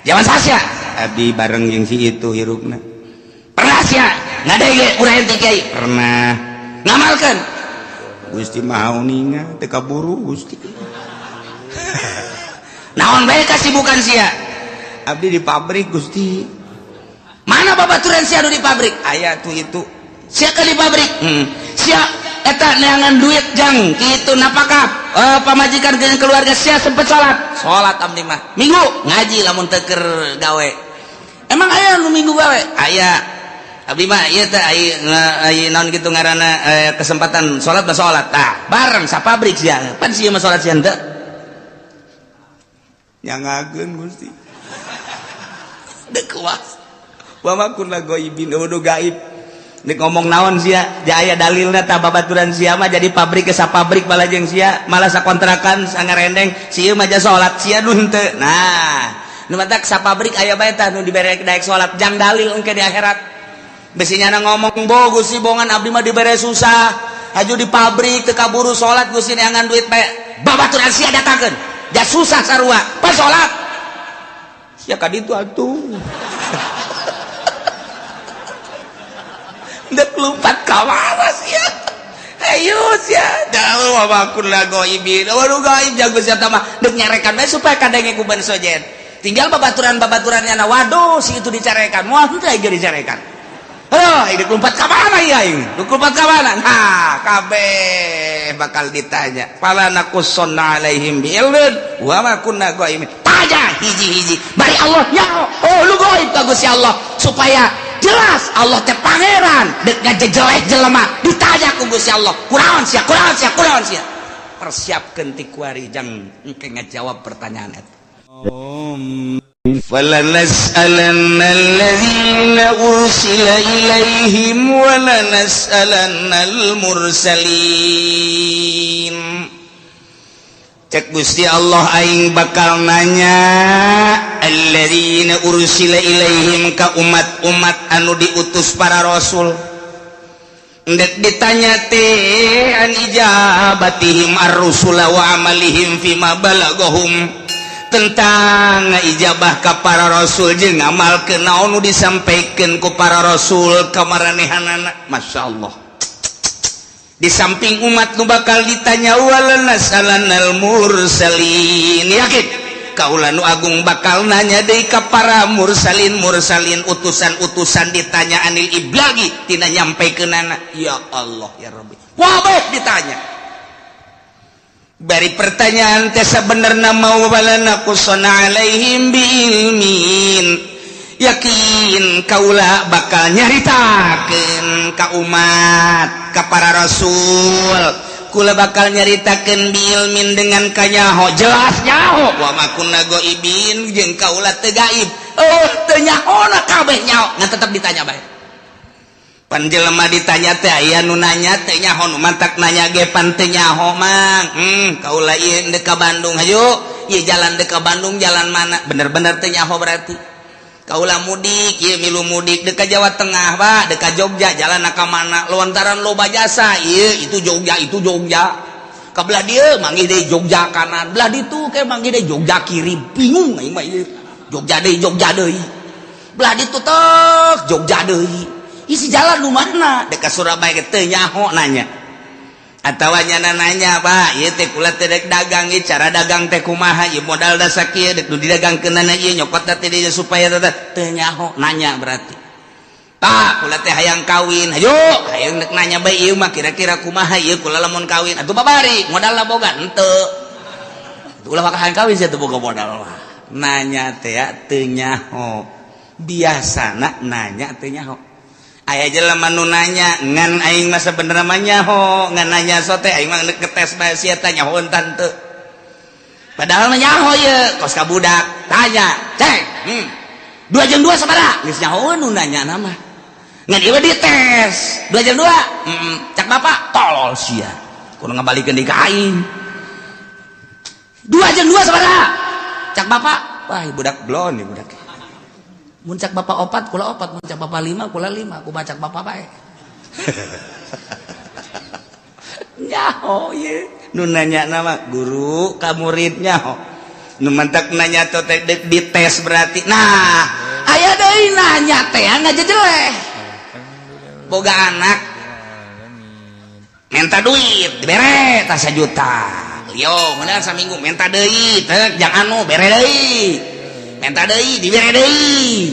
Zaman saha? Abdi bareng jeung si itu hirupna. Pernah sia ngadenge urang teh, Kiai? Pernah. Ngamalkeun? Gusti Maha Uninga, teu kaburu, Gusti. Naon bae kasibukan sia? Abdi di pabrik, Gusti. Mana babaturan sia di pabrik? Aya tuh itu. Sia ke di pabrik, Sia eta neangan duit jang kitu napakah pamajikan jeung keluarga. Sia sempet salat? Salat abdi mah minggu, ngaji lamun teu keur gawe. Emang aya nu minggu gawe? Aya. Abdi mah ieu teh aya naon kitu ngaranna, kesempatan salat mah salat. Tah, bareng sa pabrik sia pan, sia mah salat, sia henteu. Nyangakeun, Gusti. Dek kuas wa ma kunna ghaibin, udah gaib. Dek ngomong naon sia? Ja aya dalilna tah. Babaturan sia mah jadi pabrik ke pabrik malah jeung sia, malah sakontrakan sangarendeng. Sia mah ja salat, sia nu henteu. Nah, nu matak sa pabrik aya bae tah nu dibere daek salat jang dalil engke di akhirat. Besi nyana ngomong bo, Gusti, bongan abdi mah dibere susah, haju di pabrik teu kaburu salat, Gusti, neangan duit bae. Babaturan sia datangkeun ja susah sarua, pas salat sia ka ditu atuh. Dek lompat ka mana sia? Ayo sia, jauh wa kunna ghaibin. Waduh, gaib jago sia mah. Dek nyarekan bae supaya kadenge ku sojen. Tinggal babaturan-babaturannya na, waduh, si itu dicarekan. Moal henteu aing dicarekan. Aduh, ini lompat ka mana ya aing? Dek lompat ka mana? Nah, kabeh bakal ditanya. Fala naqussanna alaihim bi'ilmin wa ma kunna ghaibin. Tanya hiji-hiji. Bari Allah nyaho. Oh, lu gaib ka Gusti Allah supaya jelas Allah teh pangeran dek ngajejelek jelema ditanya ku Gusti Allah, kunaon sia, kunaon sia, kunaon sia? Persiapkeun ti kuari jang engke ngajawab pertanyaan eta. فلنسألن الذين أرسل إليهم ولنسألن المرسلين. Cek Gusti Allah, aing bakal nanya alladzina ursila ilaihim ka umat-umat anu diutus para rasul. Ndek ditanya teh an ijabatihim ar-rusula wa amalihim fima balagahum, tentang ijabah ka para rasul jeung ngamalkeun naon nu disampaikan ku para rasul ka maranehanana. Masya Allah, di samping umat nu bakal ditanya, walanas'alannal mursalin. Yakin kaula nu agung bakal nanya deui ka para mursalin, mursalin utusan-utusan, ditanya anil iblagi tina nyampaikeunana. Ya Allah, ya Rabbi, wabeh ditanya. Bari pertanyaan teh sebenarnya mau walanaqussanna alaihim biilmin. Yakin kaula bakal nyaritakeun ka umat, ka para rasul. Kula bakal nyaritakeun biilmin dengan kanyaho, jelas nyaho. Wa ma kunna ghaibin, jeung kaula teu gaib. Oh, teu nyahona, kabeh nyaho, ngan tetep ditanya bae. Pan jelema ditanya teh aya nu nanya teh nyaho, nu mantak nanya ge pan teu nyaho, Mang. Kaula ieu deuk ka Bandung, hayu ieu jalan deuk ka Bandung jalan mana? Bener-bener teu nyaho berarti. Kaula mudik ieu, milu mudik deuk ka Jawa Tengah, Pak, deuk ka Jogja, jalan ka mana? Lontaran loba jasa ieu, itu Jogja, itu Jogja. Ka belah dieu manggih deui Jogja kanan, belah ditu ke manggih deui Jogja kiri. Bingung aing mah ieu. Jogja deui, Jogja deui, belah ditu tek Jogja deui, isi jalan nu mana? Deuk ka Surabaya teu nyaho nanya. Atawa nyana nanya, Pak, ieu teh kula teh dek dagang, ieu cara dagang teh kumaha, ieu modal da sakieu dek nu didagangkeunana ieu nyokot teh dieu supaya teh nyaho nanya berarti. Pak, kula teh hayang kawin, hayu hayang dek nanya bae ieu mah kira-kira kumaha ieu kula lamun kawin atuh babari modalna boga henteu. Ulah maka hayang kawin sia teu boga modal mah. Nanya teh ya teu nyaho, biasana nanya teu nyaho. Aya jelema nu nanya ngan aing mah sabenerna mah nyaho, ngan nanya sote aing mah ngetes bae sia teh nyaho tante. Padahal mah nyaho ieu kos ka budak tanya cek, dua jeung dua sabaraha? Geus nyaho nu nanya nama, ngan ieu dites dua jeung dua, cak bapak tolol sia kudu ngabalikeun deui ka aing. Dua jeung dua sabaraha? Cak bapak, wah, budak blon nih budak. Mun cak bapak opat, kula opat. Mun cak bapak lima, kula lima. Kumaha cak bapak bae. Nyaho ye nu nanya nama guru ka murid nyaho. Nu mantak nanya tuh teh dites berarti. Nah, aya deui nanya teh ngajejeleh. Boga anak minta duit, dibere tah 1 juta. Yo, kemudian saminggu minta deui, teh jangan anu bere deui. Minta deui, dibere deui.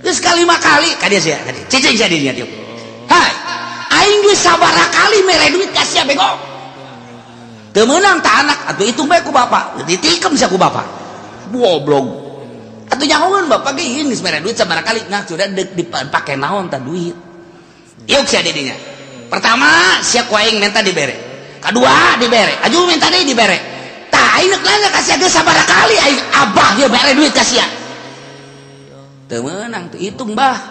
Geus kalima kali ka dia sia, ka dia. Cicing sia dirinya tiup. Hai, aing geus sabaraha kali mere duit ka sia, bego. Teu meunang tah anak, atuh hitung bae ku bapak. Ditikem sia ku bapak. Goblok. Atuh nyahoeun bapak ge geus mere duit sabaraha kali. Nah, sudah deuk dipake naon tah duit. Yuk sia didinya. Pertama, sia ku aing minta dibere. Kedua dibere. Aju minta deui dibere. Tah aing neuk nanya ka sia, geus sabaraha kali aing abah ge mere duit ka sia. Teu meunang tuh, hitung bah.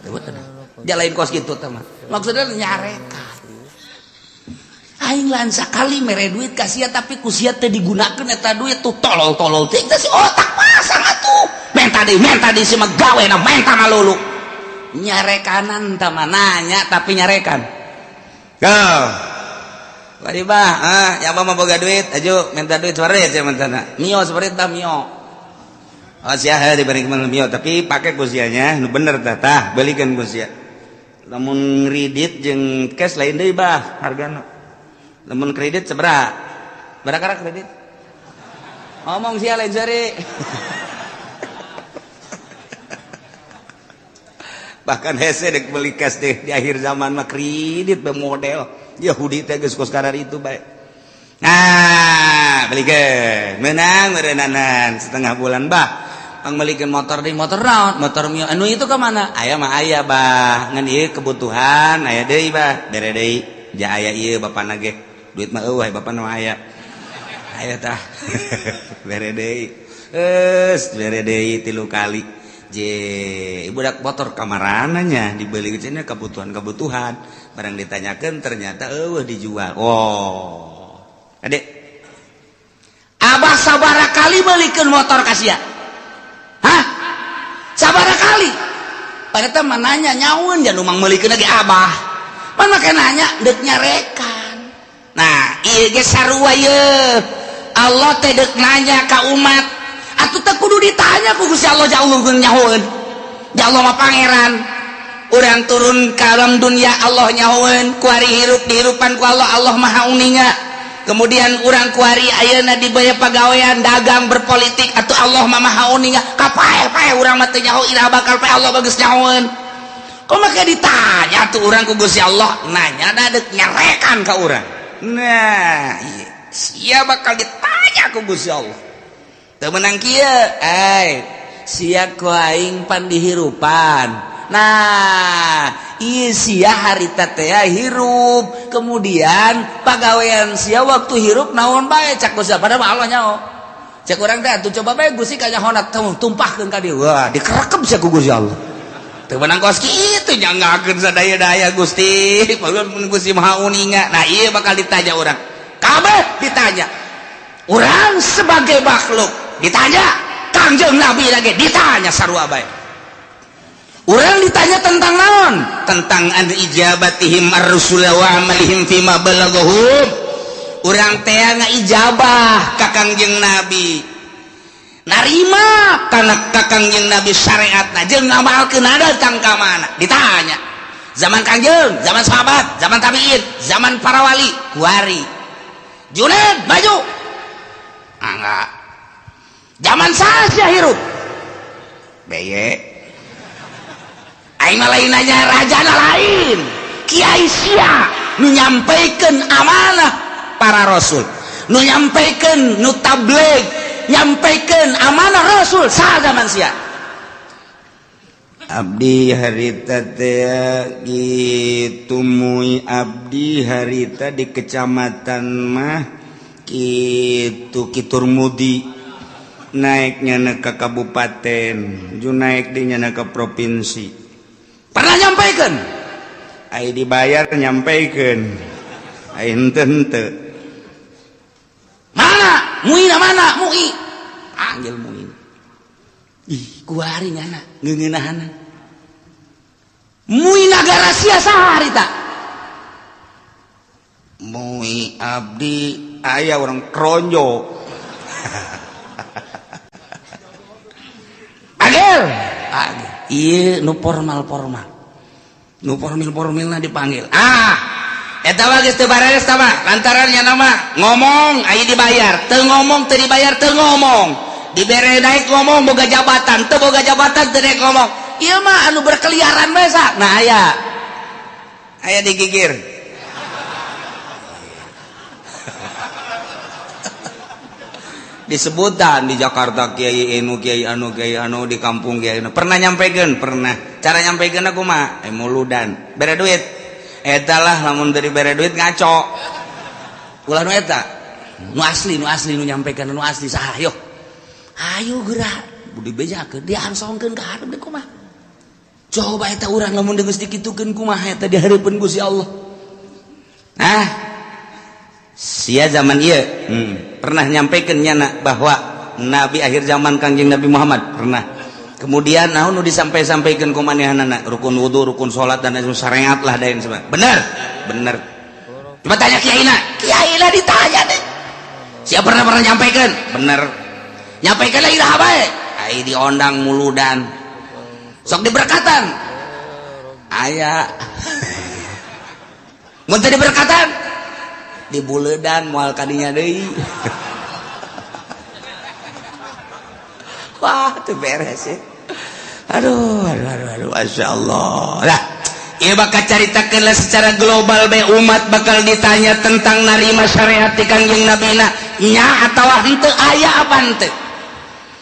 Teu meunang. Jalain kos kitu teh mah. Maksudnya nyarekan. Aing lan sakali mere duit ka sia, tapi ku sia teu digunakeun eta duit tuh, tolol-tolol teh si otak pasang atuh. Menta deui, menta deui, si mah gawena menta malulu. Nyarekanan tah mah, nanya tapi nyarekan. Go. Bari bah, ah, yang mah boga duit, aju minta duit separit sia minta. Mio separit tah mio. Oh sia diberi mio, tapi pakai ku sianya nu bener tah, tah belikan ku sia. Lamun kredit jeung cash lain deui bah hargana. Lamun kredit sabaraha? Berapa kredit? Ngomong sia lain seri. Bahkan hese dek beli cash deh di akhir zaman mah kredit be model Yahudi teh geus kos karar itu bae. Nah, belikeun. Menang meureunanan setengah bulan bah. Pang belikeun motor di motor naon? Motor Mio. Anu itu ke mana? Aya mah aya bah. Ngan ieu kebutuhan aya deui bah. Bere deui. Ja aya ieu bapana ge. Duit mah eueuh bapana mah aya. Aya tah. Bere deui. Geus bere deui 3 kali. Je, budak motor kamarananya dibeli cenah kebutuhan-kebutuhan. Barang ditanyakan ternyata eueuh dijual. Oh. Adek. Abah sabaraha kali belikeun motor ka sia? Hah? Sabaraha kali? Pada mah nanya nyaun jangan umang meulikeun lagi abah. Pan make nanya deuk nyarekan. Nah, ieu ge sarua ye. Allah teh deuk nanya ka umat. Atuh teh kudu ditanya ku Gusti Allah, jauh nyahoeun. Ya Allah mah pangeran. Urang turun ka alam dunia Allah nyahoeun, kuari hirup dihirupan ku Allah, Allah Maha Uninga. Kemudian urang kuari ayeuna dibaya pagawean dagang berpolitik atau Allah mah Maha Uninga. Kapae-pae urang mah teu nyaho iraha bakal pae, Allah bagus nyahoeun. Kok make ditanya tuh urang ku Gusti Allah, nanya da deuk nyarekan ka urang. Nah, ieu sia bakal ditanya ku Gusti Allah. Teu meunang kieu, ai sia ku aing pan dihirupan. Nah, ieu sia harita teh hirup, kemudian pagawean sia waktu hirup naon bae cak Gusti Allah, padahal Allah nyaho. Cek urang teh atuh coba bae Gusti kanyahona tumpahkeun ka dieu. Wah, dikerekep sia ku Gusti Allah. Teu meunang kos kitu nyanggakeun sadaya-daya Gusti, padahal Gusti Maha Uninga. Nah, ieu bakal ditanya urang. Kabeh ditanya. Urang sebagai makhluk ditanya, Kangjeng Nabi lagi ditanya sarua bae. Urang ditanya tentang naon? Tentang an ijabatihim ar-rusul wa amalihim fima balaghahum. Urang teh ngaijabah ka Kangjeng Nabi. Narima kana ka Kangjeng Nabi syariatna jeung ngamalkeun datang ka mana? Ditanya. Zaman Kangjeng, zaman sahabat, zaman tabiin, zaman para wali, kuari. Junaid maju. Ah, enggak. Zaman saha hirup? Beye. Aing mah lain nanya rajana lain. Kiai sia nu nyampaikan amanah para rasul. Nu nyampaikan, nu tabligh, nyampaikan amanah rasul saha zaman sia? Abdi harita teh gitu mui abdi harita di kecamatan mah kitu Kiturmudi naiknya ke kabupaten ju naik di nyana ke provinsi pernah nyampaikan ai dibayar nyampaikan ai henteu henteu mana muina mana mui panggil mui ih kuari nyana ngeungeunahana mui nagara sia saha harita mui abdi aya orang kronjo. Panggil. Panggil. Ieu nu formal-formal. Nu formil-formilna dipanggil. Ah, eta mah geus teu bareres tah mah, lantaran nya nama ngomong aya dibayar, teu ngomong teu dibayar teu ngomong. Dibere naik ngomong boga jabatan, teu boga jabatan teu naik ngomong. Ieu mah anu berkeliaran bae sa. Nah aya. Aya digigir. Disebutan di Jakarta kiai anu kiai anu kiai anu di kampung kiai anu. Pernah nyampekeun? Pernah. Cara nyampekeun aku mah muludan. Bere duit. Eta lah lamun dari bere duit ngaco. Ulah nu eta. Nu asli nu nyampekeun nu asli saha yo. Ayo geura budi bejakeun diangsongkeun ka hareup deui kumaha. Coba eta urang lamun geus dikitukeun kumaha eta di hareupeun Gusti Allah. Nah, sia zaman ieu pernah nyampaikan nyana bahwa nabi akhir zaman Kangjeng Nabi Muhammad pernah. Kemudian naon nu disampai-sampaikan ku manehanana rukun wudu, rukun salat dan lain syariat lah dain sebagainya. Bener? Bener. Coba tanya kiaina. Kiaina ditanya deh. Siapa pernah pernah nyampaikan? Bener. Nyampaikan lagi dah bae. Ai diondang muludan. Sok diberkatan. Aya. Mun teu diberkatan dibuledan moal kadinya deui. Wah, teu beres ya. Aduh, aduh, aduh, aduh, Masya Allah. Lah, ieu bakal caritakeun lah secara global bae umat bakal ditanya tentang narima syariat ti Kangjeng Nabina nya atawa henteu aya apa henteu.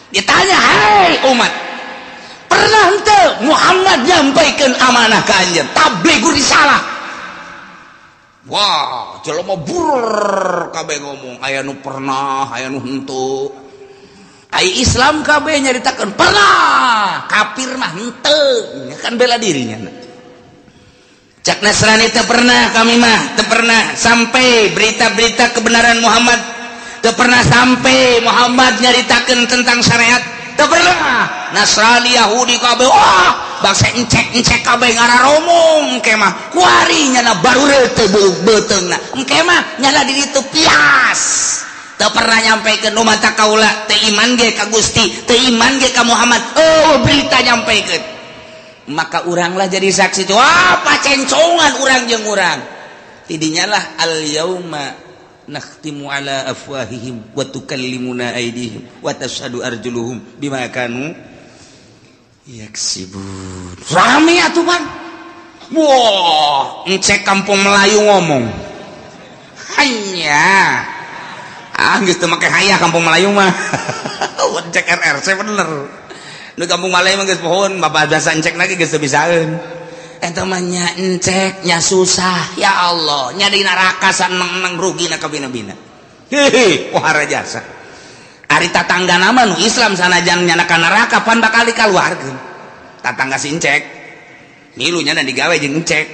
Ditanya, "Hai umat, pernah henteu Muhammad nyampaikeun amanah ka anjeun tablighur risalah?" Wah, jelema bur kabeh ngomong aya nu pernah, aya nu henteu. Ai Islam kabeh nyaritakeun pernah, kafir mah henteu, kan bela dirinya. Cak Nasrani teu pernah kami mah, teu pernah sampai berita-berita kebenaran Muhammad, teu pernah sampai Muhammad nyaritakeun tentang syariat, teu pernah. Nasrani Yahudi kabeh wah, bangsa encek-encek kabeh ngararomong engke mah kuari nyana baru teu beuteungna engke mah nyana di ditu pias. Teu pernah nyampaikan nu mata kaula teu iman ge ka Gusti, teu iman ge ka Muhammad. Oh, berita nyampaikan. Maka uranglah jadi saksi tuh. Wah, pacencongan urang jeung urang. Tidinya lah al yauma nakhtimu ala afwahihim wa tukallimuna aydihim wa tashhadu arjuluhum bima kanu yaksibun. Rame atuh pan. Wah, encek kampung Melayu ngomong. Hanya ah geus teu make hayah kampung Melayu mah. Encek RRC bener. Nu kampung Melayu mah geus pohon, bapak biasa encek lagi geus teu bisaeun. Eta mah nya encek nya susah ya Allah, nya di neraka saneng-neng rugi na kabina-bina. Hehe, wahara jasa. Ari tatangga nama nu Islam sanajan nyana ka neraka pan bakal dikaluarkeun. Tatangga si encek. Milu nyana digawe jeung encek.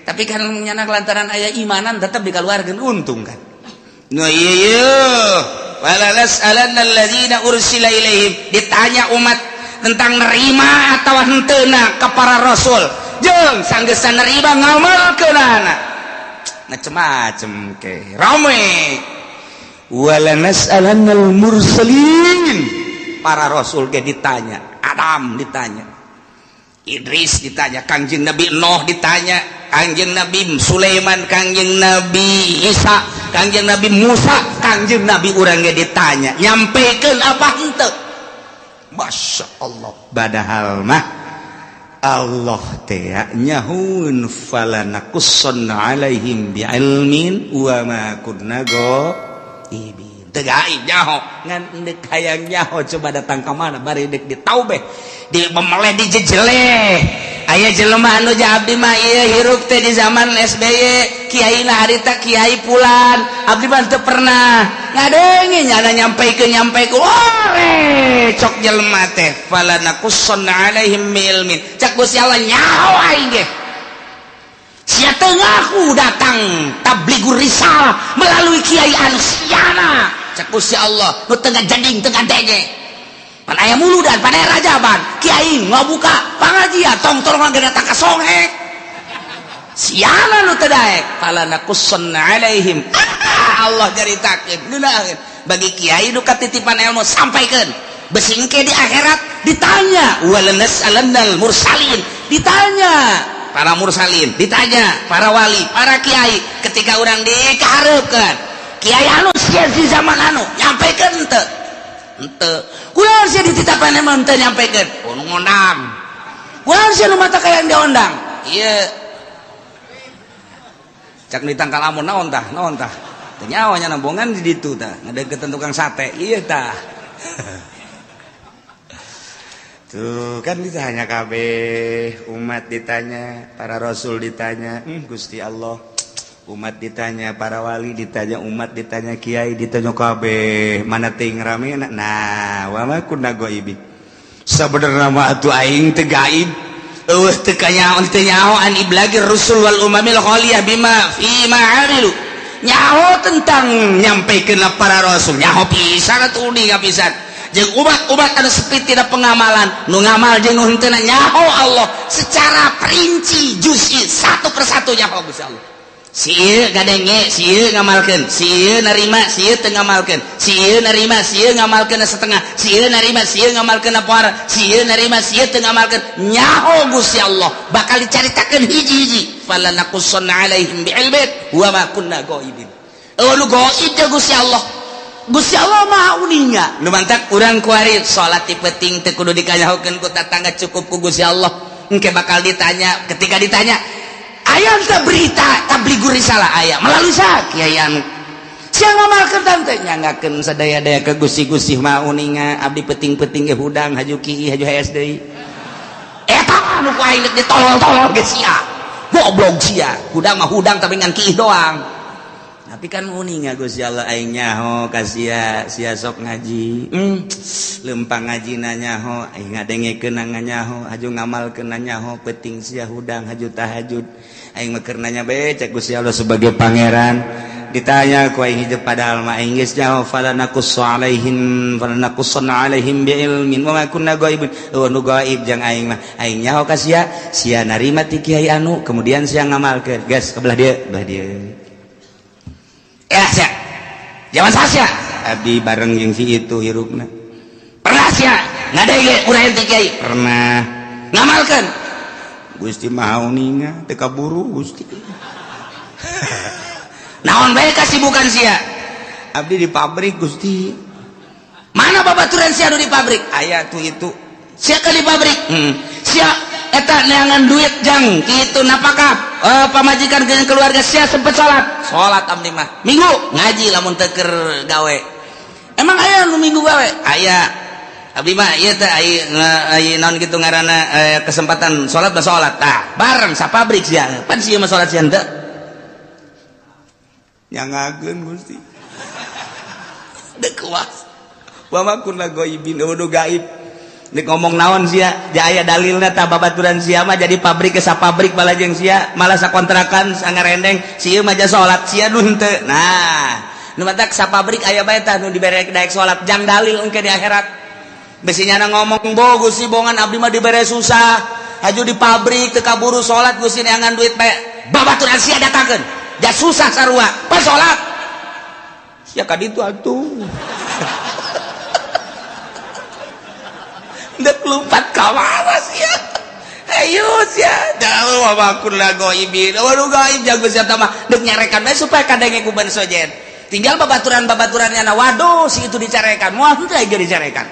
Tapi kan nyana lantaran aya imanan tetep dikaluarkeun untung kan. Nu ieu ieu wala nas'alanna alladzina ursila ilaihim, ditanya umat tentang nerima atawa henteuna ka para rasul. Jeung sanggeusna nerima ngamalkeunana. Macem-macem ke rame. Wala nas'alannal mursalin, para rasul ge ditanya, Adam ditanya, Idris ditanya, Kangjeng Nabi Nuh ditanya, Kangjeng Nabi Sulaiman, Kangjeng Nabi Isa, Kangjeng Nabi Musa, Kangjeng Nabi urang ge ditanya, nyampekeun apa henteu? Masya Allah, padahal mah Allah teh nyahun falanakussanna alaihim bi'ilmin wa ma kunna ghaibin. Teu gaib nyaho, ngan deuk hayang nyaho coba datang ka mana bari deuk ditaubeh, di memeleh dijejeleh. Aya jelema anu abdi mah ieu hirup teh di zaman SBY, kiaina harita kiai pulan, abdi mah teu pernah ngadenge nyana nyampaikeun nyampaikeun. Wah, cok jelema teh falanakussanna alaihim bi'ilmin. Cak Gusti Allah nyaho aing ge. Sia teu ngaku datang tablighur risalah melalui kiai anu siana. Cak Gusti Allah nu teu ngajading teu ngadenge. Pan aya muludan, pan aya rajaban, kiai ngabuka pangajian tong tolong ge datang ka songhek. Siana nu teu daek falanakussanna alaihim. Allah caritakeun ngeunaheun. Bagi kiai nu katitipan ilmu, sampaikan. Bisi engke di akhirat ditanya, walanas'alannal mursalin, ditanya para mursalin, ditanya para wali, para kiai. Ketika orang dikahareupeun kiai anu sia di zaman anu nyampaikan henteu, henteu kunaon sia dititapan emang henteu nyampaikan? Oh, nu ngondang kunaon sia, nu mata kayak diondang? Iya, cak di tangkal amun naon tah, naon tah, teu nyawa nya nambongan di ditu tah, ngadeukeutan tukang sate. Iya tah. Tuh kan ditanya kabeh, umat ditanya, para rasul ditanya, Gusti Allah, umat ditanya, para wali ditanya, umat ditanya, kiai ditanya kabeh, mana ting rame. Nah, wa ma kunna ghaibin. Sabenerna mah atuh aing teu gaib. Eueuh, teu kanyaho, teu nyaho an iblagir rusul wal umamil khaliyah bima fi ma amilu. Nyaho tentang nyampaikeun para rasul, nyaho pisan atuh, uninga pisan. Jeung umat-umat anu sepi tidak pengamalan, nu ngamal jeung nu henteu, nyaho Allah secara perinci, juz'i, satu persatu nyaho Gusti Allah. Si ieu ngadenge, si ieu ngamalkeun, si ieu narima, si ieu teu ngamalkeun, si ieu narima, si ieu ngamalkeun setengah, si ieu narima, si ieu ngamalkeun apa, si ieu narima, si ieu teu ngamalkeun. Nyaho Gusti Allah, bakal dicaritakeun hiji-hiji. Falanaqussanna alaihim bi'ilmin wa ma kunna ghaibin. Oh, nu gaib teh Gusti Allah. Gusti Allah Maha uninga. Nu mantak urang kuari salat ti peuting teu kudu dikanyahokeun ku tatangga, cukup ku Gusti Allah. Engke bakal ditanya. Ketika ditanya, aya teu berita tablighur risalah? Aya. Melalui sa kiai anu sia ngamalkeun teh, nyanggakeun sadaya-daya ke Gusti. Gusti Maha uninga, abdi peuting-peuting ge hudang, haju kieu, haju hees deui. Eta anu ku aing ditolol-tolol ge sia goblok, sia hudang mah hudang tapi ngan kieu doang. Tapi kan uninga Gusti Allah, aing nyaho ka sia, sia sok ngaji, lempang ngaji nyaho, aing ngadengekeun nyaho, haju ngamalkeun nyaho, peuting sia hudang, haju tahajud. Aing mah keur nanya bae, cek Gusti Allah sebagai pangeran. Ditanya ku aing hidup, padahal mah aing geus nyaho. Falanaqussu alaihim, falanaqussanna alaihim bi ilmin wa ma kunna ghaibin. Oh, nu gaib jang aing mah, aing nyaho ka sia, sia narima ti kiai anu, kemudian sia ngamalkeun. Geus, ke belah dieu, belah dieu ya. Sia zaman sia abdi bareng jeung si itu hirupna. Pernah sia ngadenge urang ti kiai? Pernah. Ngamalkeun? Gusti Maha uninga, teu kaburu, Gusti. Naon bae kasibukan sia? Abdi di pabrik, Gusti. Mana babaturan sia nu di pabrik? Aya tuh itu. Sia ke di pabrik, Sia eta neangan duit jang kitu napakah pamajikan dengan keluarga. Sia sempet salat? Salat abdi mah minggu, ngaji lamun teu keur gawe. Emang aya nu minggu gawe? Aya. Abdi mah ieu teh ai naon kitu ngaranna, kesempatan salat mah salat. Tah, bareng sa pabrik sia pan, sia mah salat, sia henteu. Nyangakeun, Gusti. Dek kuas wa ma kunna ghaibin. Nu gaib. Nek ngomong naon sia, ja aya dalilna tah. Babaturan sia mah jadi pabrik ke pabrik malah jeung sia malah sakontrakan sangarendeng, sia mah ja salat, sia nu henteu. Nah, nu matak sa pabrik aya bae tah nu dibere daek salat, jang dalil engke di akhirat. Bisi nyana ngomong, "Bo Gusti, bongan abdi mah dibere susah, haju di pabrik teu kaburu salat, Gusti, neangan duit bae." Babaturan sia datangkeun ja susah sarua, pas salat sia ka ditu atuh. Dek lompat ka mana sia? Ayo sia, dah wa ma kunna ghaibin. Waduh, gaib jago sia mah, dek nyarekan bae supaya kadenge ku sojen. Tinggal babaturan-babaturannya na, waduh, si itu dicarekan. Wah, henteu aing dicarekan.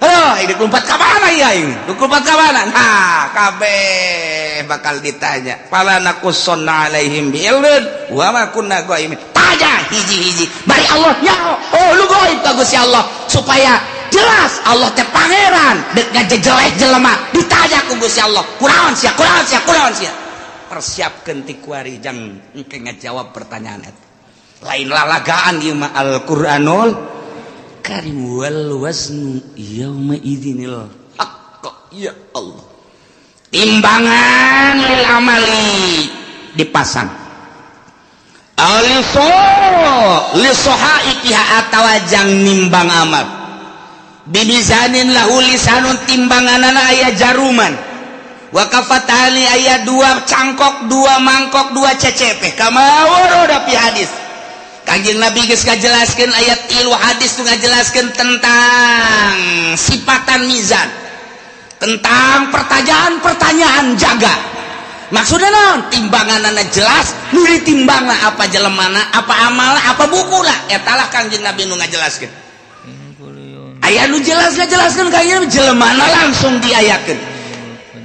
Aduh, dek lompat ka mana ieu aing? Dek lompat ka mana? Nah, kabeh bakal ditanya. Fala naqussanna alaihim bi ilmin wa ma kunna ghaibin. Tanya hiji-hiji. Bari Allah nyaho. Oh, lu gaib ka Gusti Allah supaya jelas Allah teh pangeran, dek ngajejelek jelema ditanya ku Gusti Allah, kunaon sia, kunaon sia, kunaon sia? Persiapkeun ti kuari jang engke ngajawab pertanyaan eta. Lain lalagaan ieu mah, Al-Qur'anul Karim. Wal waznu yauma idzinil haqq. Ya Allah, timbangan lil amali dipasang aliso lisohaifiha atawa jang nimbang amal bimizanin lahu lisanun, timbanganana aya jaruman, wa kafatani aya dua cangkok, dua mangkok, dua cecepe, kama warada fi hadis. Kanjeng Nabi geus ngajelaskeun ayat 3 hadis nu ngajelaskeun tentang sifatan mizan, tentang pertanyaan-pertanyaan jaga. Maksudnya naon? Timbanganana jelas, nu ditimbangna apa jelemana, apa amalna, apa bukuna, eta lah Kanjeng Nabi nu ngajelaskeun. Aya nu jelas ngajelaskeun Kanjeng Nabi jelemana langsung diayakeun.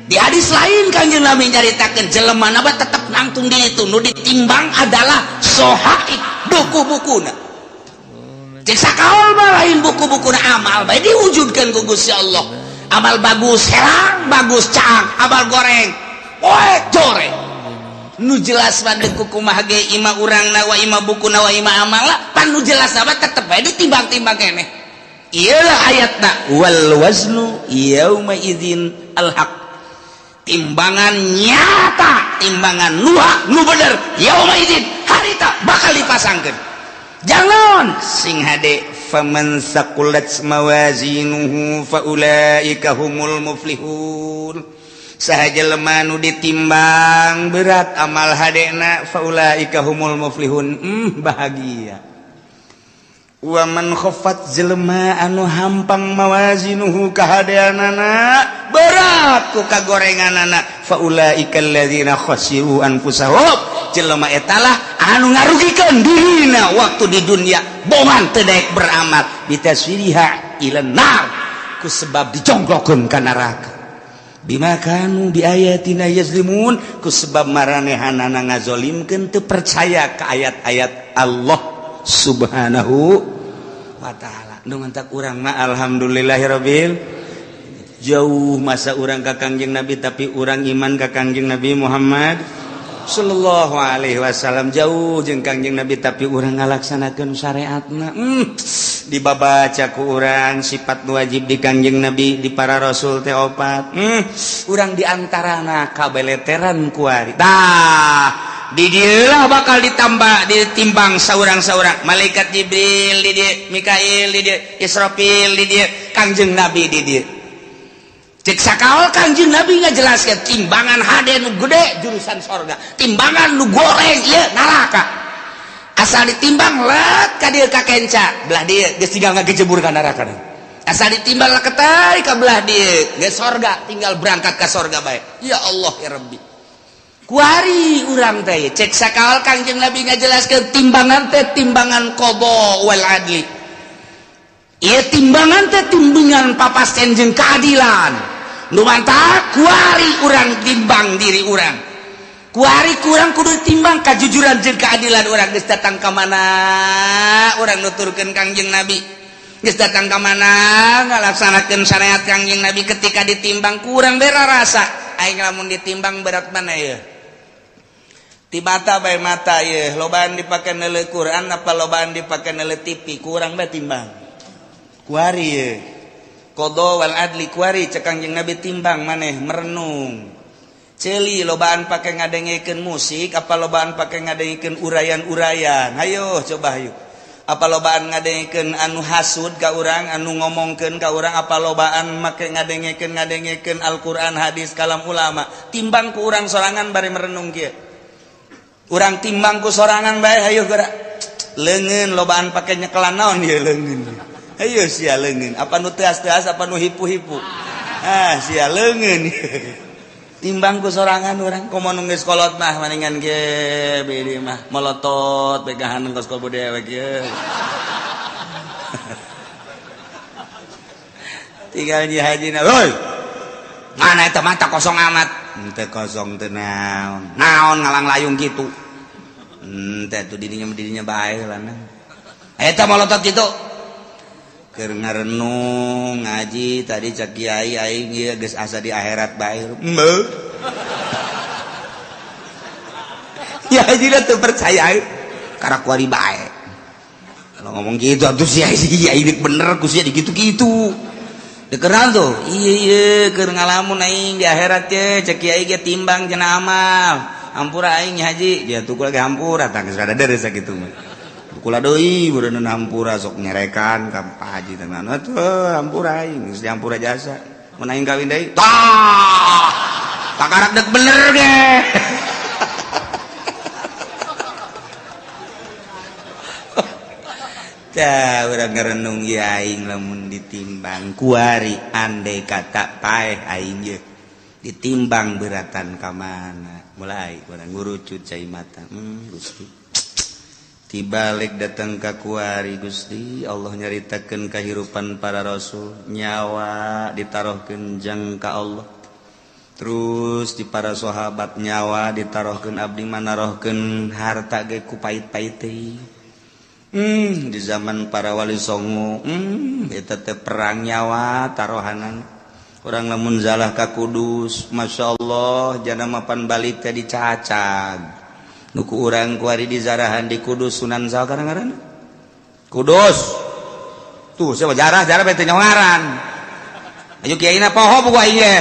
Di hadis lain Kanjeng Nabi nyaritakeun jelemana mah tetep nangtung di itu, nu ditimbang adalah sohaib, buku-bukuna. Cek sakaol mah lain buku-bukuna, amal bae diwujudkeun ku Gusti Allah. Amal bagus herang, bagus caang, amal goreng poek jore. Nu jelas mah deuk kumaha ge imah urangna wa imah bukuna wa imah amalna, pan nu jelas mah tetep bae ditimbang-timbang keneh. Iyalah ayatna wal waznu yauma idzin al haq. Timbangan nyata, timbangan nu hak, nu bener, yauma idzin harita bakal dipasangkeun. Jangan sing hade faman saqulat mawazinuhu faulaika humul muflihun. Saha jelema nu ditimbang berat amal hadena, faulaika humul muflihun, bahagia. Wa man khaffat, jelema anu hampang, mawazinuhu kahadeanana berat ku kagorenganana, faulaika alladzina khasiru anfusahum, jelema etalah anu ngarugikeun dirina waktu di dunia bongan teu daek beramal, bitaswiriha ila nar, ku sebab dijongklokkeun ka neraka, bima kanu bi ayatina yazlimun, ku sebab maranehanana ngazolimkeun, teu percaya ka ayat-ayat Allah Subhanahu wa ta'ala. Nu mantak urang mah alhamdulillahirabbil, jauh masa urang ka Kangjeng Nabi, tapi urang iman ka Kangjeng Nabi Muhammad sallallahu alaihi wasallam. Jauh jeung Kangjeng Nabi, tapi urang ngalaksanakeun syariatna. Dibabaca ku urang sifat wajib di Kangjeng Nabi, di para rasul teh opat. Urang diantarana kabeleteran kuari. Tah, di dieulah bakal ditambah, ditimbang saurang-saurang. Malaikat Jibril di dieu, Mikail di dieu, Israfil di dieu, Kangjeng Nabi di dieu. Cek sakaol Kangjeng Nabi ngajelaskeun timbangan hade nu gede jurusan sorga, timbangan nu goreng ieu neraka. Asal ditimbang let ka dieu ka kenca belah dieu geus tinggal ngagejebur ka neraka. Asal ditimbang leketai ka belah dieu geus sorga, tinggal berangkat ka sorga bae. Ya Allah ya Rabbi, kuari urang teh cek sakaol Kangjeng Nabi ngajelaskeun timbangan teh timbangan qada wal adli. Ieu timbangan teh timbangan papasten jeung keadilan. Nu mantak kuari urang timbang diri urang, kuari kurang kudu timbang kajujuran jeung keadilan urang. Geus datang ka mana urang nuturkeun Kangjeng Nabi, geus datang ka mana ngalaksanakeun syariat Kangjeng Nabi, ketika ditimbang kurang bera rasa aing lamun ditimbang berat mana ya. Ti mata bae, mata ye lobaan dipake neuleu Quran apa lobaan dipake neuleu TV, kurang bae timbang kuari ye. Qada wal adli kuari cek Kangjeng Nabi timbang maneh merenung. Ceuli lobaan pake ngadengekeun musik apa lobaan pake ngadengekeun uraian-uraian? Hayo coba, hayo. Apa lobaan ngadengekeun anu hasud ka urang, anu ngomongkeun ka urang, apa lobaan make ngadengekeun ngadengekeun Al-Qur'an, hadis, kalam ulama? Timbang ku urang sorangan bari merenung kieu. Urang timbang ku sorangan bae, hayo gerak. Leungeun lobaan pake nyekelan naon ieu leungeun? Hayo sia leungeun, apa nu teas-teas apa nu hipu-hipu? Ah, sia leungeun. Timbang ku sorangan urang komo nu geus kolot mah maningan ge bede mah molotot pegahan kos kobo dewek ye. Tinggal nyi hajina, "Hoi. Mana eta mata kosong amat?" Henteu kosong teh naon. Naon ngalang layung kitu? Henteu tuh dirinya dirinya bae lah. Eta molotot kitu. Keur ngarenung ngaji tadi cak kiai aing ieu geus asa di akhirat bae. Mbeuh. Ya haji teu percaya karena kuari bae. Kalau ngomong gitu atuh sia iya ini bener ku sia digitu-gitu. Dikeran tuh, iya iya keur ngalamun aing di akhirat ye cek kiai ge timbang cenah amal. Hampura aing haji, dia tuh lagi hampura tah geus rada deres sakitu mah. Kula deui beureun hampura sok nyerekan ka Pak Haji teh mana tuh hampura aing geus dihampura jasa. Mun aing kawin deui, tah. Takarak dek bener ge. Tah urang ngerenung ieu aing lamun ditimbang kuari andai kata paeh aing ye ditimbang beratan ka mana mulai urang ngurucut cai mata. Gusti tibalik datang ka kuari Gusti Allah nyaritakeun kahirupan para rasul nyawa ditarohkeun jang ka Allah terus di para sahabat nyawa ditarohkeun abdi manarohkeun harta ge ku pait-pait teh. Di zaman para wali songo eta teh perang nyawa tarohanan urang lamun zalah ka Kudus Masya Allah jana mapan balik teh dicacag nu ku urang kuari dizarahan di Kudus Sunan saha ngaranna Kudus tuh siapa jarah-jarah bete nyawaran ayo kiaina poho buku aing ge.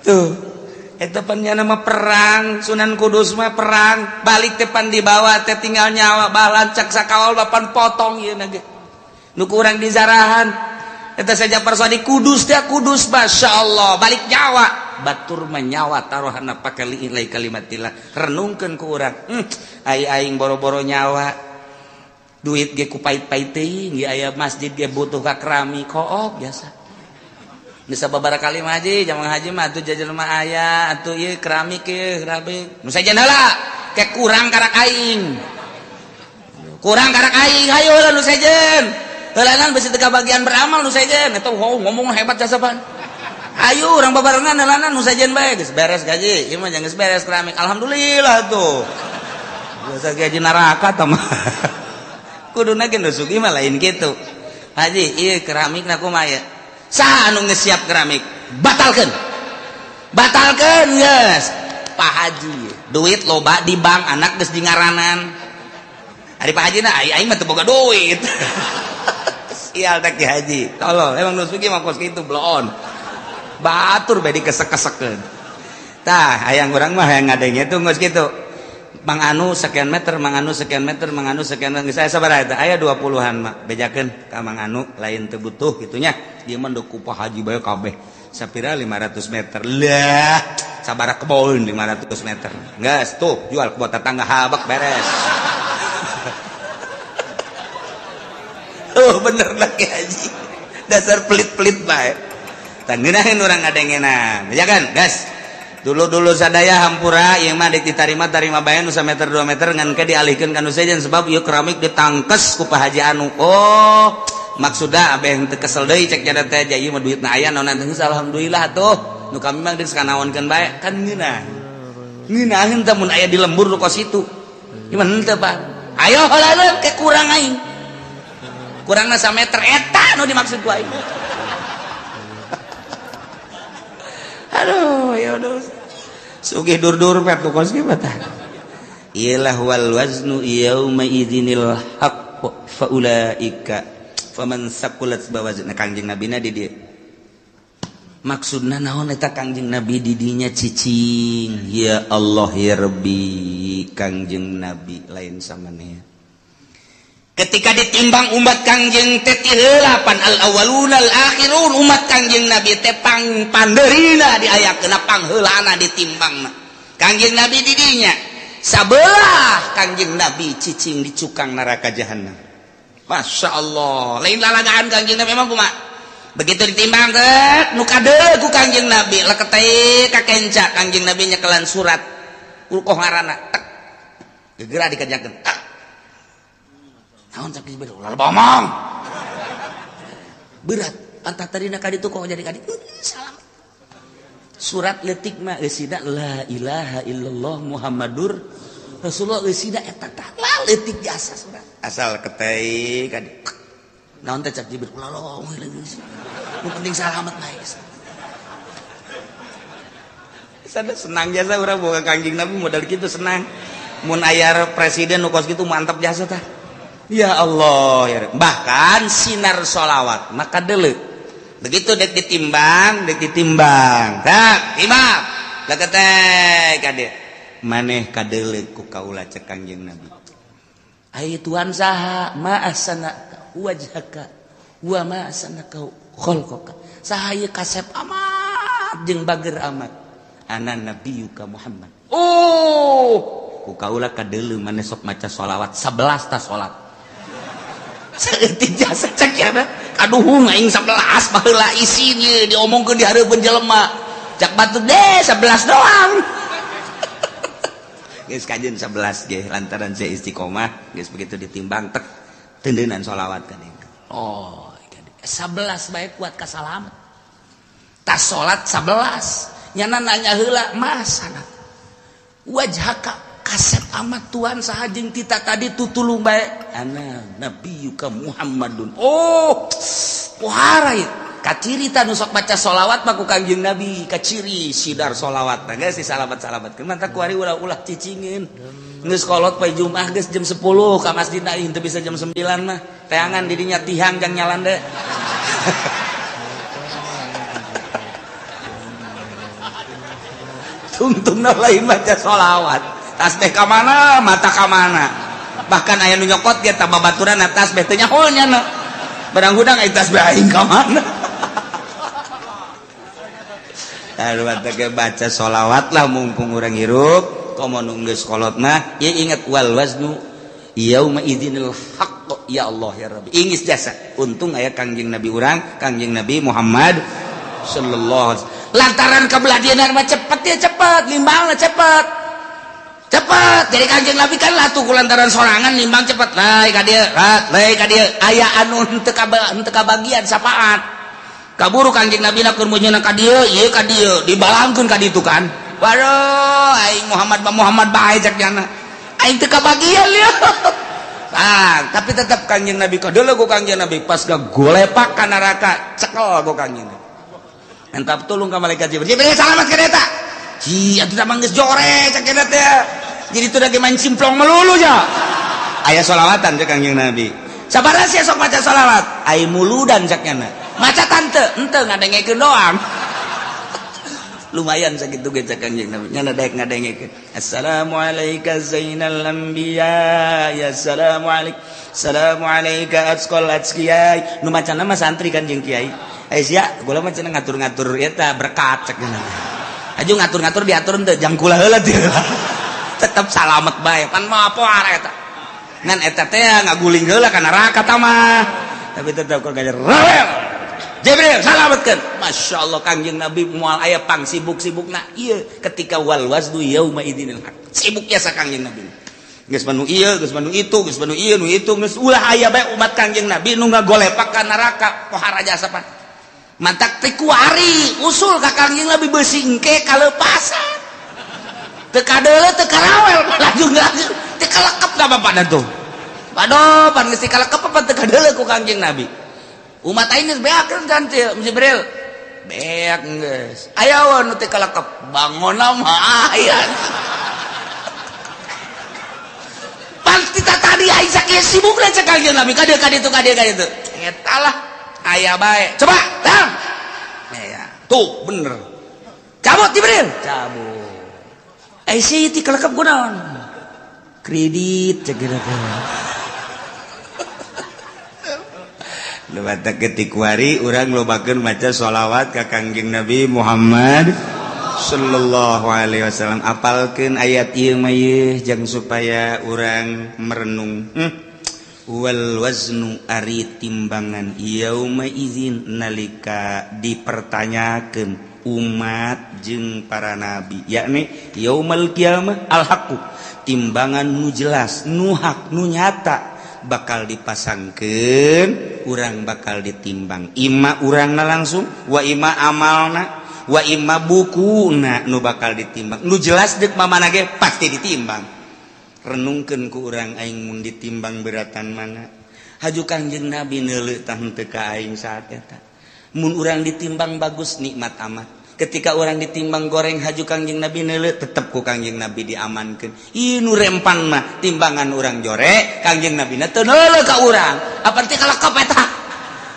Tuh eta pan nya nama perang Sunan Kudus mah perang balik teh pan dibawa teh tinggal nyawa balancak sakawal bapan potong ieu na ge nu ku urang dizarahan eta saja persadi Kudus teh Kudus masyaallah balik nyawa batur mah nyawa taruhanna pake liilai kalimatillah renungkeun ku urang. Ai aing boro-boro nyawa duit ge ku pait-pait teuing ge aya masjid ge butuh ka keramik kook biasa bisa beberapa kali mah haji jaman haji mah atuh jajan mah aya atuh ieu keramik ieu keramik nu sajen heula ke kurang karak aing hayu heula nu sejen heulanan bisi teu kabagian beramal nu sejen eta ngomong hebat jasa pan ayo urang babarengan heulanan nu sejen bae geus beres gaji ieu mah geus beres keramik alhamdulillah tuh biasa gaji neraka tah mah kuduna ge nu sugih mah lain kitu haji ieu keramikna kumaha ieu saha anu geus siap keramik batalkeun batalkeun geus Pak Haji duit loba di bank anak geus dingaranan ari Pak Haji na aing mah teu boga duit. Sial tak Ki Haji tolol emang nu sugih mah kos kitu bloon batur bae dikesek-kesekeun tah hayang urang mah hayang ngadenge tuh geus kitu Mang Anu sekian meter, Mang Anu sekian meter, Mang Anu sekian meter. Saya sabaraha eta? Aya 20-an mah. Bejakeun ka Mang Anu lain teu butuh kitu nya. Ieu mah ku Pak Haji bae kabeh. Sapira 500 meter. Lah, sabaraha kebon 500 meter. Geus tuh jual kebon tetangga habak beres. Oh bener lah Ki Haji. Dasar pelit-pelit bae. Tah ngeunaheun urang ngadengenan. Bejakeun, gas. Dulu-dulu sadaya hampura ieu mah deuk ditarima tarima bae nu sameter 2 meter ngan ke dialihkeun ka nu sejen sebab ieu keramik ditangkes ku Pak Haji anu. Oh, maksudna abeh teu kesel deui cek jada teh ieu mah duitna aya naon geus alhamdulillah atuh. Nu kami mah geus kanaonkeun bae kan ngeunah. Ngeunaheun teh mun aya di lembur nu kos itu. Ieu mah henteu Pak. Ayo heula ke kurang aing. Kurangna sameter eta nu dimaksud ku aing. Aduh, ya udah. Sugih dur-dur pet kos kieu tah. Iyalah wal waznu yauma idzinil haqq faulaika faman saqulat bawazna Kangjeng Nabi na di dieu. Maksudna naon eta Kangjeng Nabi di dinya cicing. Ya Allah ya Rabbi, Kangjeng Nabi lain samanea. Ketika ditimbang umat Kangjeng teh ti heula pan al awwaluna al akhirun umat Kangjeng Nabi teh pang pandeurina diayakeun pangheulana ditimbangna. Kangjeng Nabi di dinya sabelah Kangjeng Nabi cicing di cukang neraka jahanam. Masya Allah, lain lalagaan Kangjeng Nabi emang kumaha? Begitu ditimbang teh nu kadeuleu ku Kangjeng Nabi leketeh ka kenca Kangjeng Nabi nyekelan surat ukoh ngaranna tek gegera dikajakeun tek. Naon cak Jibril ulah bomong. Berat antah tadina ka ditu kok jadi ka ditu. Salam. Surat leutik mah eusina la ilaha illallah Muhammadur Rasulullah eusina eta tah leutik jasa surat. Asal ketei ka ditu. Naon teh cak Jibril ulah lomong nu penting salamet bae. Sada senang jasa urang boga Kangjeng Nabi modal kitu senang. Mun aya presiden nu kos kitu mantap jasa tah. Ya Allah ya. Bahkan sinar sholawat maka deuleu begitu dek ditimbang tak timbang leketek kade maneh kadeuleu ku kaula cek Kangjeng Nabi ai Tuhan saha ma ahsana wajhaka wa ma ahsana khalqaka saha ieu kasep amat jeung bager amat ana nabiyuka Muhammad. Oh Ku kaula kadeuleu maneh sok maca sholawat 11 ta salat. Saeutik jasa cek ya. Kaduhung aing 11 baheula isin ieu diomongkeun di hareupeun jelema. Cak batur deh 11 doang. Geus kajeun 11 ge lantaran saya istiqomah geus begitu ditimbang tek tendeunan sholawat kan. Oh, 11 bae kuat kasalamat. Tas salat 11 nyana nanya heula masana. Wajhaka kasep amat Tuhan saha jeung tita tadi tutulung bae. Ana nabiyuka Muhammadun. Oh, pohara ieu. Kaciri ta nu sok maca sholawat mah ku Kangjeng Nabi, kaciri sidar sholawat. Nah geus disalamat-salamat. Mantap kuari ulah-ulah cicingin. Geus kolot poe Jumat geus jam 10 ka masjid aing teu bisa jam 9 mah. Teangan didinya tihang jang nyalande. Tungtungna lain maca sholawat. Tasbih ka mana, mata ka mana. Bahkan aya nu nyokot ge ta babaturan tasbih teu nyaho nya. Barang hudang aya tasbih aing ka mana. Aduh baca sholawat lah mumpung urang hirup. Komo nu geus kolot mah ieu ingat wal waznu yauma idzinil haqq ya Allah ya Rabbi. Ingis jasa untung aya Kangjeng Nabi urang, Kangjeng Nabi Muhammad sallallahu alaihi wasallam. Lantaran kabelah mah cepet ya cepet, nimbangna cepet. Cepet. Jadi Kangjeng Nabi kan latuh ku lantaran sorangan nimbang cepet. Lae ka dieu, lae ka dieu. Aya anu henteu kabagian sapaat. Kaburu Kangjeng Nabi na keur meunyeuna ka dieu, ieu ka dieu, dibalangkeun ka ditu kan. Waduh, aing Muhammad mah Muhammad bae cek nyana. Aing teu kabagian ieu. Ah, tapi tetap Kangjeng Nabi kadeuleu ku Kangjeng Nabi pas golepak ka neraka, cekel ku Kangjeng Nabi. Minta tolong ka malaikat Jibril. Jibril salamat ka eta. Hi, atuh da geus jore cek eta teh. Jadi teu lagi main simplong melulu nya. Aya sholawatan cek Kangjeng Nabi. Sabaraha sia sok maca sholawat? Ai muludan cek nyana. Maca tante, ente ngadengekeun doang. Lumayan sakitu ge cek Kangjeng Nabi. Nyana daek ngadengekeun. Assalamualaika zainal anbiya, ya assalamualaik. Assalamualaika atqal atqiyai. Nu macana mah santri kan jeung kiai. Eh sia, gula mah cenah ngatur-ngatur eta berkat cek nyana. Aju ngatur-ngatur diatur henteu jang kula heula teu. Tetep salamet bae, pan mah poar eta. Ngan eta teh ngaguling heula ka neraka ta mah. Tapi tetep kok gajer rawel. Jibril salametkeun. Masya Allah Kangjeng Nabi moal aya pang sibuk-sibukna ieu ketika wal waznu yauma idzinil haq. Sibuk biasa Kangjeng Nabi. Geus manu ieu, geus manu itu, geus manu ieu, nu itu geus ulah aya bae umat Kangjeng Nabi nu ngagolepak ka neraka pohara jasa pan. Mantak teh kuari usul ka Kangjeng Nabi beusi engke kalepasan. Teu kadeuleu teu karawel laju laju teu kalekep ka bapana tuh. Waduh, pan geus teu kalekep apa teu kadeuleu ku Kangjeng Nabi. Umat aing geus beak kan Jibril. Beak geus. Aya nu teu kalekep, bangonna mah aya. Pan kita tadi aing sakieu sibukna cek Kangjeng Nabi ka dieu ka ditu ka dieu ka ditu. Eta lah aya bae. Coba, tang. Ya, tuh bener. Cabut Jibril, cabut. Eh si teu kalekep kunaon? Kredit cek teh. Lewat ketikwari urang lobakeun maca sholawat ka Kangjeng Nabi Muhammad sallallahu alaihi wasallam. Apalkeun ayat ieu mah ieu jang supaya urang merenung. Wal waznu ari timbangan yauma idzin nalika dipertanyakeun umat jeung para nabi, yakni yaumal qiyamah al haqqu, timbangan nu jelas, nu hak, nu nyata bakal dipasangkeun, urang bakal ditimbang. Ima urangna langsung, wa ima amalna, wa ima bukuna nu bakal ditimbang. Nu jelas deuk mamana ge pasti ditimbang. Renungkeun ku urang aing mun ditimbang beratan mana. Haju Kangjeng Nabi neuleuh tah henteu ka aing saat eta. Mun urang ditimbang bagus nikmat amat. Ketika orang ditimbang goreng haju Kangjeng Nabi neuleuh tetep ku Kangjeng Nabi diamankeun. Ieu nu rempan mah timbangan urang jore, Kangjeng Nabi na teu neuleuh ka urang. Apan teh kalekep eta?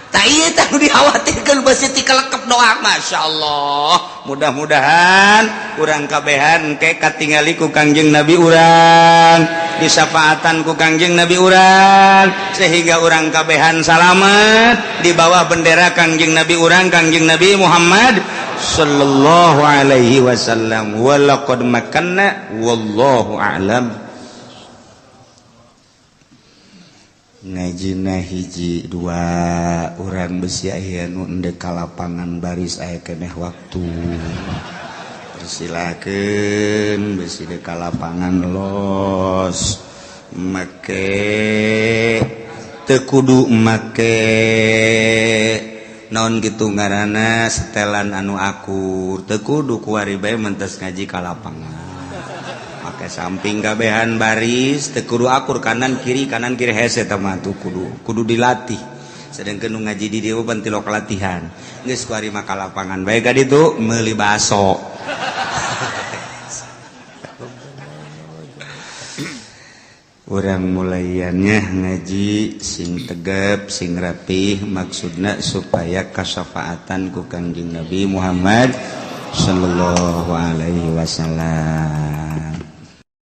Tah ieu teh nu dikhawatirkeun beusi ti kalekep doa. Masyaallah. Mudah-mudahan urang kabehan engke katingali ku Kangjeng Nabi urang, disafaatan ku Kangjeng Nabi urang, sehingga urang kabehan salamet di bawah bendera Kangjeng Nabi urang, Kangjeng Nabi Muhammad sallallahu alaihi wasallam. Walaqad makanna wallahu a'lam. Ngajina hiji dua orang besi aya nu endek ka lapangan baris aya keneh waktu. Persilakeun besi dek ka lapangan los make teu kudu make naon gitu ngaranna setelan anu akur teu kudu kuari bae mentes ngaji ka lapangan. Make samping kabehan baris teu kudu akur kanan kiri hese tah mah tuh kudu dilatih. Sedangkan nu ngaji di dieu pan tilok latihan. Geus kuari mah ka lapangan bae ka ditu meuli baso. Urang mulaiannya ngaji sing tegep sing rapih maksudna supaya kasyafaatan ku Kangjeng Nabi Muhammad sallallahu alaihi wasallam.